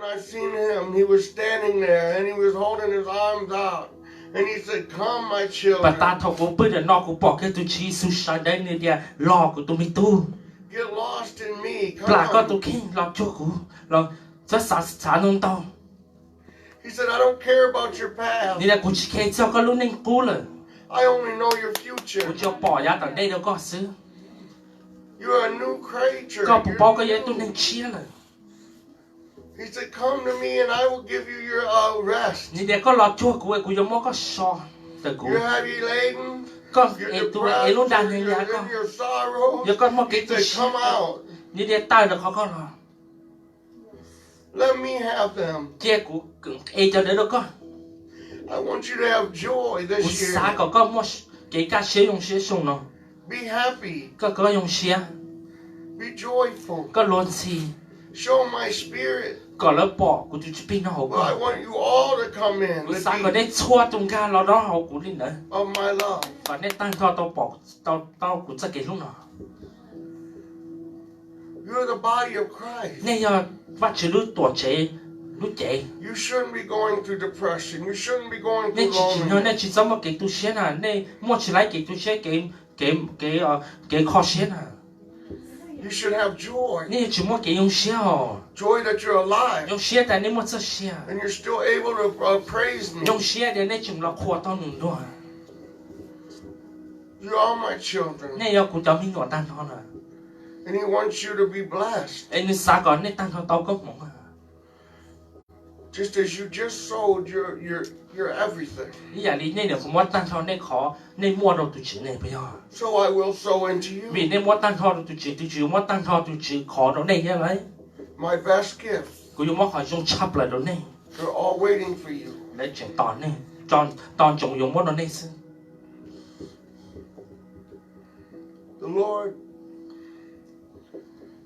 I seen him, he was standing there and he was holding his arms out. And he said, "Come, my children." Pas tas thaum kuv pw ntawm no kuv pom kiag tus Tswv Yexus sawv ntawd nws tias, Los kuv tus me tub, Get lost in me. Come plam koj on. Tus kheej los cuag kuv, los txhob xav xav ntau ntau. He said, "I don't care about your past. Nws tias kuv tsis kheev txog koj lub neej qub lawm. I only know your future. Kuv tsuas pom yav tom ntej rau koj xwb. You're a new creature. Koj puas paub koj yog ib tug neeg tshiab lawm?" He said, "Come to me and I will give you your uh, rest. Nws tias koj los cuag kuv es kuv yuav muab koj so ntawm kuv. You're heavy laden. Koj es tus es lub nra neeg lias koj. Yog koj muaj kev tu siab, nws tias tawm ntawm qhov koj los. Let me have them. Cia kuv es cov ntawd rau koj. I want you to have joy this year. Kuv xav kom koj muaj kev kaj siab zoo siab xyoo no. Be happy. Koj, koj zoo siab. Be joyful. Koj luag ntxhi. Show my spirit. Kom lawv pom kuv tus Tswv Ntuj no hauv koj. But I want you all to come in. Kuv xav kom nej txhua tus nkag los nyob hauv kuv li ntawd. Of my love. Kom nej tag nrho tau pom, tau, tau kuv txoj kev hlub no. You're the body of Christ. Nej yog Vajtswv lub tuam tsev, lub cev. You shouldn't be going through depression. You shouldn't be going through loneliness. Nej tsis tsim nyog, nej tsis txhob muaj kev tu siab na, nej muaj tsis laib kev tu siab, kev, kev, kev, kev kho siab na. You should have joy. Nej yuav tsum muaj kev zoo siab os. Joy that you're alive. Zoo siab tias nej muaj txoj sia. And you're still able to uh, praise me. Zoo siab tias nej tseem los qhuas tau nws dua. You are my children. Nej yog kuv cov me nyuam tag nrho na. And he wants you to be blessed. Es nws xav kom nej tag nrho tau koob hmoov. Just as you just sold your, your, your everything. Ib yam li nej niam qhuav muab tag nrho nej qhov nej muaj rau tus Tswv ne, puas yog? So I will sow into you. Vim nej muab tag nrho rau tus Tswv, tus Tswv yuav muab tag nrho tus Tswv qhov rau nej thiab lauj. My best gift. Kuv yuav muab qhov zoo tshaj plaws rau nej. They're all waiting for you. Lawv tseem tos nej, tos ntsoov yuav muab rau nej xwb. The Lord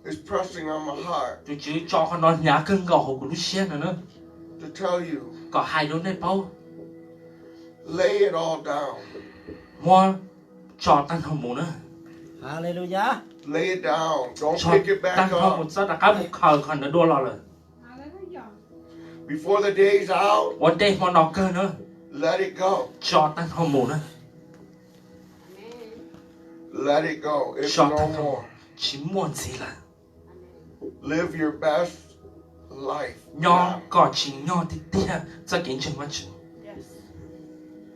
is pressing on my heart. Tus Tswv tso qhov no hnyav kawg nkaus hauv kuv lub siab no na. To tell you. Kom hais rau nej paub. Lay it all down. Muab tso tag nrho mus na. Hallelujah. Lay it down. Don't pick it back up. Tso tag nrho mus, txhob rov qab mus khaws qhov ntawd dua los lawm. Before the day is out, ua ntej hmo no kawg na. Let it go. Tso tag nrho mus na. Let it go. It's no more. Tso tag nrho, tsis muaj ntxiv lawm. Live your best life now. Nyob kom tsim nyog tiag tiag txoj kev ntseeg Vajtswv.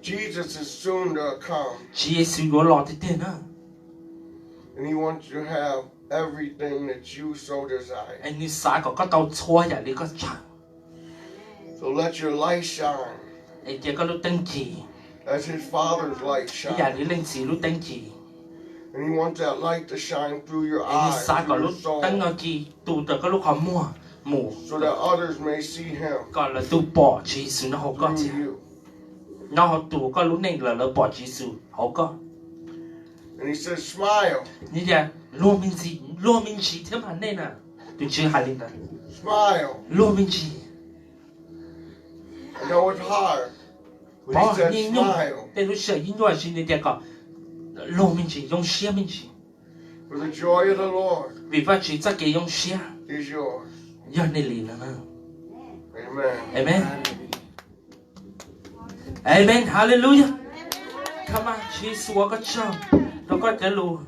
Jesus is soon to come. Tswv Yexus yuav los tiag tiag na. And he wants you to have everything that you so desire. Es nws xav kom koj tau txhua yam li koj ntshaw. So let your light shine. Es cia koj lub teeb ci as his Father's light shine. Ib yam li leej txiv lub teeb ci. And he wants that light to shine through your eyes, through your soul. Es nws xav kom lub teeb no ci tu rau koj lub qhov muag mus, so that others may see him, kom lawv tus pom Tswv Yexus nyob hauv koj thiab, through you, nyob hauv tus koj lub neej lawm, lawv pom Tswv Yexus hauv koj. And he says, "Smile." Nws tias, luag me ntsis, luag me ntsis thiab mas nej na. Tus Tswv hais li ntawd. Smile. Luag me ntsis. I know it's hard, but he says, "Smile." Pom yeej nyuaj, tej lub sij hawm yeej nyuaj, tiam sis nws tias kom luag me ntsis, zoo siab me ntsis. For the joy of the Lord, vim Vajtswv txoj kev zoo siab, is yours, yog nej li no na. Amen. Amen. Amen. Hallelujah. Come on, Tswv Yexus, ua koj tsaug rau koj cov lus.